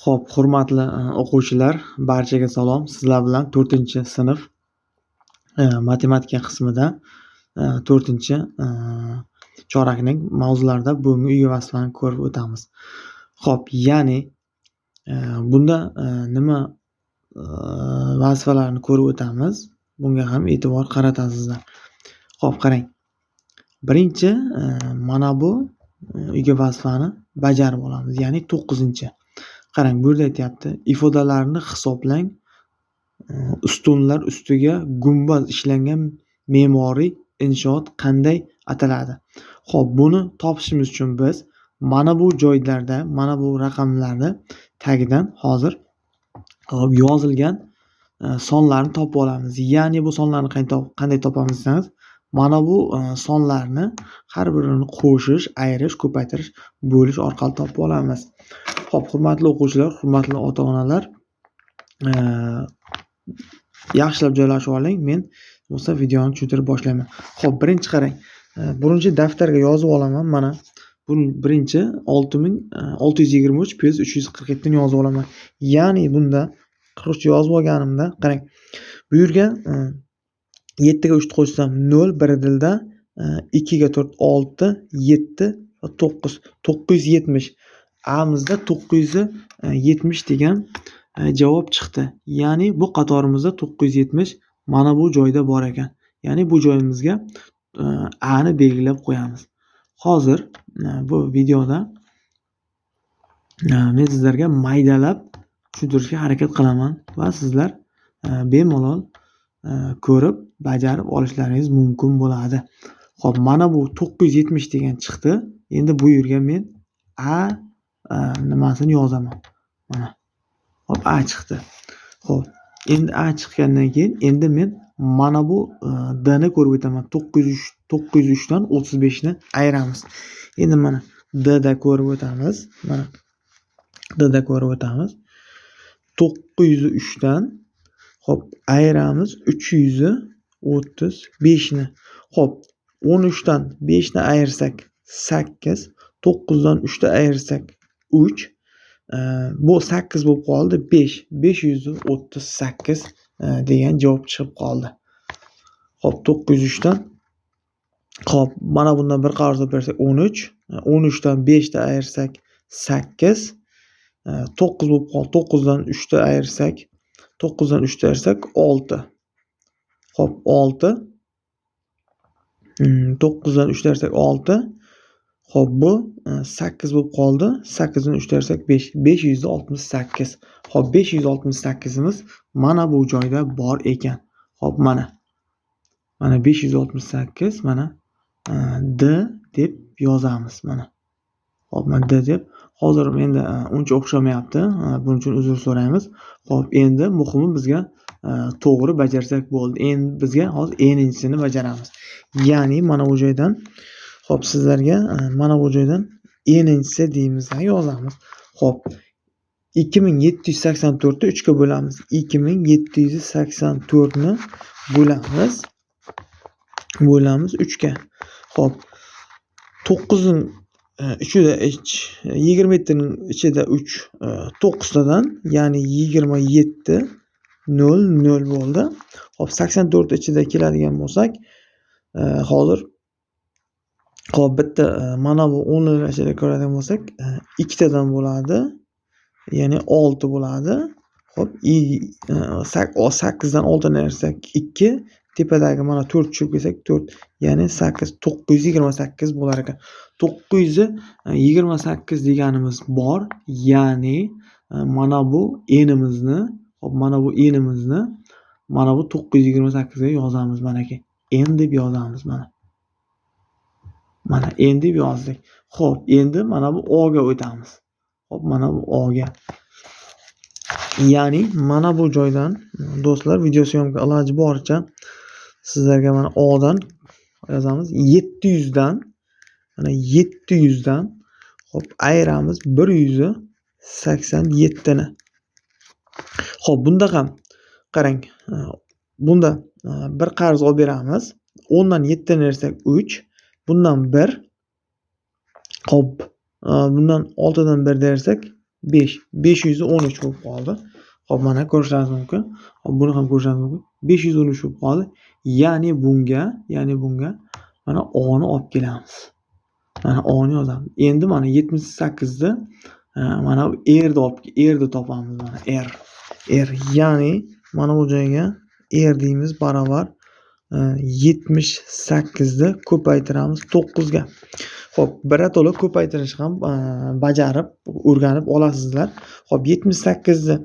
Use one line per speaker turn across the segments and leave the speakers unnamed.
Xo'p, hurmatli o'quvchilar, barchaga salom. Sizlar bilan 4-sinf matematika qismida 4 chorakning mavzularida bugungi uyga vazifani ko'rib o'tamiz. Xo'p, ya'ni bunda nima vazifalarni ko'rib o'tamiz, bunga ham e'tibor qaratasizlar. Xo'p, qarang. Birinchi mana bu uyga vazifani bajarib olamiz, ya'ni 9-chi. Qarang, bu yerda aytyapti, ifodalarni hisoblang. Ustunlar ustiga gumbaz ishlangan me'moriy inshoot qanday ataladi? Xo'p, buni topishimiz uchun biz mana bu joylarda, mana bu raqamlarni tagidan hozir hop yozilgan sonlarni topib olamiz. Ya'ni bu sonlarni qanday topamiz desangiz, mana bu sonlarni har birini qo'shish, ayirish, ko'paytirish, bo'lish orqali topib olamiz. Xo'p, hurmatli o'quvchilar, hurmatli ota-onalar, yaxshilab joylashib oling. Men bo'lsa videoni tushuntirib boshlayman. Xo'p, birinchi qarang. Birinchi daftarga yozib olaman. Mana buni birinchi 6623 plyus 347 ni yozib olaman. Ya'ni bunda 43 yozib olganimda, qarang. Bu yerga 7 ga 3 ni qo'shsam 0, 1 dilda 2 ga 4 6, 7 va 9, 970. A'mizda 970 degan javob chiqdi. Ya'ni bu qatorimizda 970 mana bu joyda bor ekan. Ya'ni bu joyimizga A ni belgilab qo'yamiz. Hozir bu videoda men sizlarga maydalab tushuntirishga harakat qilaman va sizlar bemalol ko'rib bajarib olishlaringiz mumkin bo'ladi. Xo'p, mana bu 970 degan chiqdi. Endi bu yerga men A nimasini yozaman. Mana. Xo'p, A chiqdi. Xo'p, endi A chiqqandan keyin endi men mana bu D ni ko'rib o'taman. 903 903 dan 35 ni ayiramiz. Endi mana D da ko'rib o'tamiz. Mana D da ko'rib o'tamiz. 903 dan xo'p ayiramiz 335 ni. Xo'p, 13 dan 5 ni ayirsak 8, 9 dan 3 ni ayirsak 3. Bu 8 bo'lib qoldi, 5. 538 degan javob chiqib qoldi. Xo'p, 903 dan xo'p, mana bundan bir qarz olib bersak 13, 13 dan 5 ni ayirsak 8, 9 bo'lib qoldi. 9 dan 3 ni ayirsak, 9 dan 3 ni ayirsak 6. Xo'p, 6. 9 dan 3 ni ayirsak 6. Xo'p, bu 8 bo'lib qoldi. 8 dan 3 ni ayirsak 5. 568. Xo'p, 568imiz mana bu joyda bor ekan. Xo'p, mana. Mana 568, mana D deb yozamiz mana. Xo'p, mana D deb. Hozir endi uncha o'xshamayapti. Buning uchun uzr so'raymiz. Xo'p, endi muhimi bizga to'g'ri bajarsak bo'ldi. Endi bizga hozir n-inchisini bajaramiz. Ya'ni mana bu joydan xo'p, sizlarga mana bu joydan n-inchisi deymiz, yozamiz. Xo'p, 2784 ni 3 ga bo'lamiz. 2784 ni bo'lamiz. Bo'lamiz 3 ga. Xo'p, 9 ning ichida 27 ning ichida 3 9 tadan, ya'ni 27 0 0 bo'ldi. Xo'p, 84 ichida keladigan bo'lsak, hozir xo'p, bitta mana bu o'nlar ichida ko'radigan bo'lsak, ikkitadan bo'ladi, ya'ni 6 bo'ladi. Xo'p, 8 dan 6 ni ayirsak 2, tepadagi mana 4 tushib kelsak 4, ya'ni 8, 928 bo'lar ekan. 928 deganimiz bor, ya'ni mana bu n'imizni, xo'p, mana bu n'imizni mana bu 928 ga yozamiz manaki. N deb yozamiz mana. Mana N deb yozdik. Xo'p, endi mana bu O ga o'tamiz. Xo'p, mana bu O ga. Ya'ni mana bu joydan do'stlar video syomka iloji boricha sizlarga mana O dan yozamiz. 700 dan mana 700 dan xo'p ayiramiz 187 ni. Xo'p, bunda ham qarang, bunda bir qarz olib beramiz. 10 dan 7 ni ayirsak 3, bundan 1. Xo'p, bundan 6 dan 1 ayirsak 5. 513 bo'lib qoldi. Xo'p, mana ko'rishingiz mumkin. Xo'p, buni ham ko'rishingiz mumkin. 513 bo'lib qoldi. Ya'ni bunga mana O ni olib kelamiz. Mana O ni yozamiz. Endi mana 78 ni mana bu R ni topamiz mana R. R, ya'ni mana bu joyga R deymiz barobar 78 ni ko'paytiramiz 9 ga. Xo'p, birato'la ko'paytirish ham bajarib o'rganib olasizlar. Xo'p, 78 ni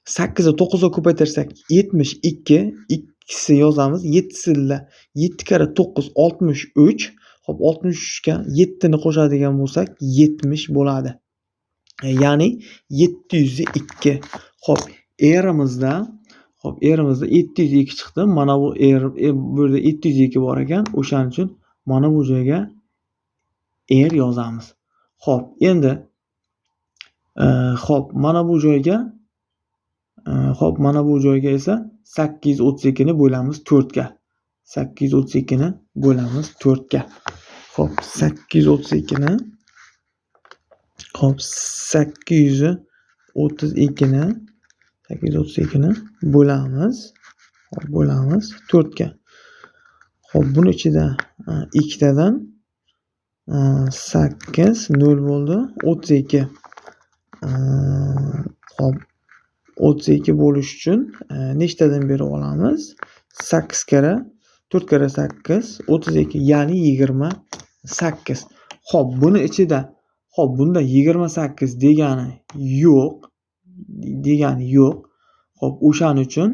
8 ni 9 ga ko'paytirsak 72, ikkisi yozamiz, 7 7 karra 9 63. Xo'p, 63 ga 7 ni qo'shadigan bo'lsak 70 bo'ladi. Ya'ni 702. Xo'p, R'imizda, xo'p, R'imizda 702 chiqdi. Mana bu R, bu yerda 702 bor ekan. O'shaning uchun mana bu joyga R yozamiz. Xo'p, endi xo'p, mana bu joyga xo'p, mana bu joyga esa 832 ni bo'lamiz 4 ga. 832 ni bo'lamiz 4 ga. Xo'p, 832 ni, xo'p, 832 ni, 832 ni bo'lamiz. Xo'p, bo'lamiz 4 ga. Xo'p, buni ichida ikkitadan 8 0 bo'ldi, 32. Xo'p, 32 bo'lish uchun nechtadan berib olamiz? 8 karra 4 karra 8 32, ya'ni 28. Xo'p, buni ichida, xo'p, bunda 28 degani yo'q, degani yo'q. Xo'p, o'shaning uchun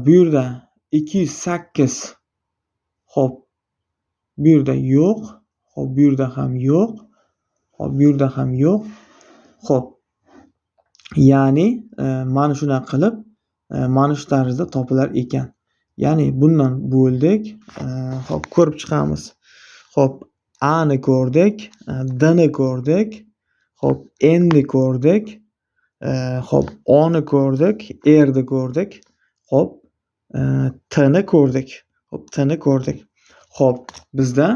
bu yerda 208, xo'p, bu yerda yo'q, xo'p, bu yerda ham yo'q, xo'p, bu yerda ham yo'q. Xo'p, ya'ni mana shunaqa qilib, mana shu tarzda topilar ekan. Ya'ni bundan bo'ldik. Xo'p, ko'rib chiqamiz. Xo'p, A ni ko'rdik, D ni ko'rdik, xo'p, N ni ko'rdik, xo'p, O ni ko'rdik, R ni ko'rdik, xo'p, T ni ko'rdik. Xo'p, T ni ko'rdik. Xo'p, bizda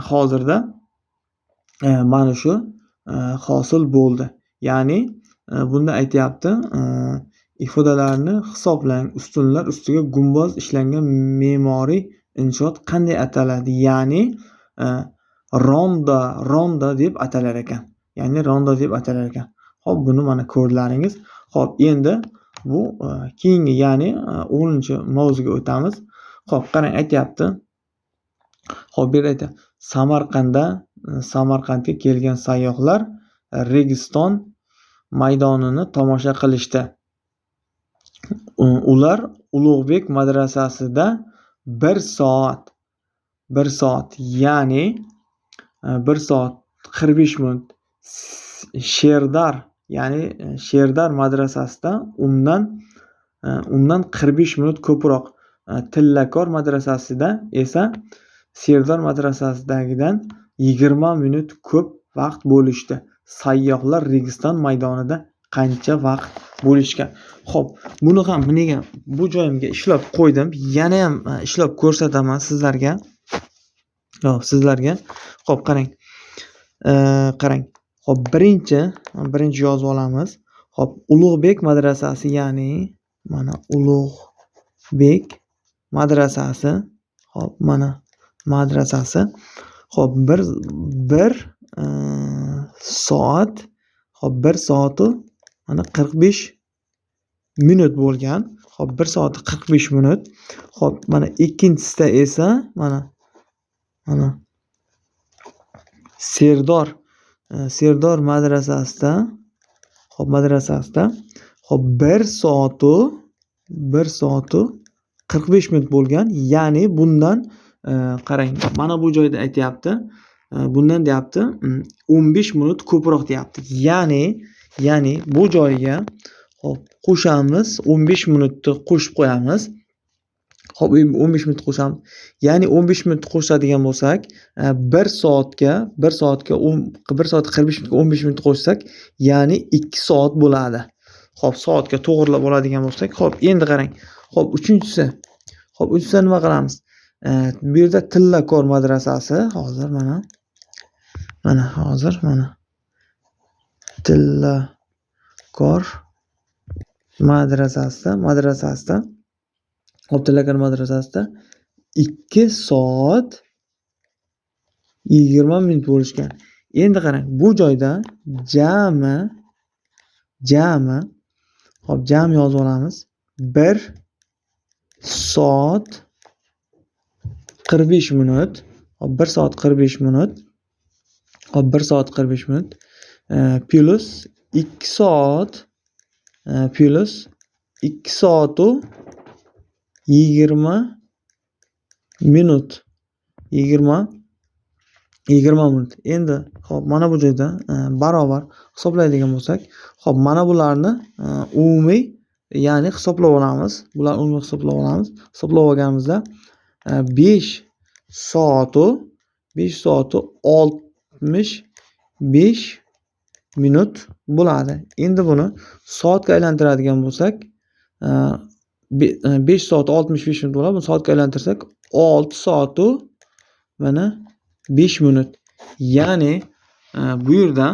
hozirda mana shu hosil bo'ldi. Ya'ni bunda aytyapti, ifodalarni hisoblang. Ustunlar ustiga gumbaz ishlangan me'moriy inshoot qanday ataladi? Ya'ni ronda deb atalar ekan. Ya'ni ronda deb atalar ekan. Xo'p, buni mana ko'rdilaringiz. Xo'p, endi bu keyingi, ya'ni 10-mavzuga o'tamiz. Xo'p, qarang, aytyapti. Xo'p, bu yerda aytyapti. Samarqandga kelgan sayyohlar Registon maydonini tomosha qilishdi. Ular Ulug'bek madrasasida 1 soat, ya'ni 1 soat 45 minut Sherdar, ya'ni Sherdar madrasasida undan 45 minut ko'proq, Tillakor madrasasida esa Serdor madrasasidagidan 20 minut ko'p vaqt bo'lishdi. Sayyohlar Registon maydonida qancha vaqt bo'lishgan? Xo'p, buni ham nega bu joyimga ishlab qo'ydim. Yana ham ishlab ko'rsataman sizlarga. Xo'p, sizlarga. Xo'p, qarang. Qarang. Xo'p, birinchi yozib olamiz. Xo'p, Ulug'bek madrasasi, ya'ni mana Ulug'bek madrasasi. Xo'p, mana madrasasi. Xo'p, 1 soat, xo'p, 1 soati mana 45 minut bo'lgan. Xo'p, 1 soat 45 minut. Xo'p, mana ikkinchisida esa mana Serdor madrasasida, xo'p, madrasasida, xo'p, 1 soati 45 minut bo'lgan. Ya'ni bundan qarang, mana bu joyda aytyapti, bundan deyapti 15 minut ko'proq deyapti. Ya'ni bu joyga xo'p qo'shamiz, 15 minutni qo'shib qo'yamiz. Xo'p, 15 minut qo'shamiz. Ya'ni 15 minut qo'shadigan bo'lsak, 1 soatga 1 soat 45 minutga 15 minut qo'shsak, ya'ni 2 soat bo'ladi. Xo'p, soatga to'g'rilab oladigan bo'lsak, xo'p, endi qarang. Xo'p, uchinchisi. Xo'p, uchinchisi nima qilamiz? Bu yerda Tillakor madrasasi, hozir mana. Mana hozir mana. Tillakor madrasasida, hop, Tillakor madrasasida 2 soat 20 minut bo'lishgan. Endi qarang, bu joyda jami, hop, jam yozib olamiz. 1 soat 45 minut, hop, 1 soat 45 minut, hop, 1 soat 45 minut plyus 2 soat, plyus 2 soatu 20 minut, 20 minut. Endi hop, mana bu joyda barobar hisoblaydigan bo'lsak, hop, mana bularni umumiy, ya'ni hisoblab olamiz. Bularni umumiy hisoblab olamiz. Hisoblab olganimizda 5 soatu 5 soatu 65 minut bo'ladi. Endi buni soatga aylantiradigan bo'lsak, 5 soat 65 minut bo'ladi. Buni soatga aylantirsak 6 soatu mana 5 minut. Ya'ni bu yerda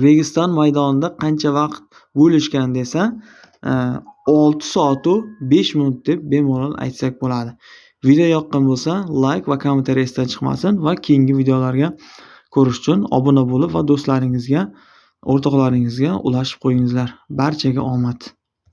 Registon maydonida qancha vaqt bo'lishgan desa, 6 soatu 5 minut deb bemalol aytsak bo'ladi. Video yoqqan bo'lsa, like va kommentariy esdan chiqmasin va keyingi videolarga ko'rish uchun obuna bo'lib va do'stlaringizga, o'rtoqlaringizga ulashib qo'yingizlar. Barchaga omad.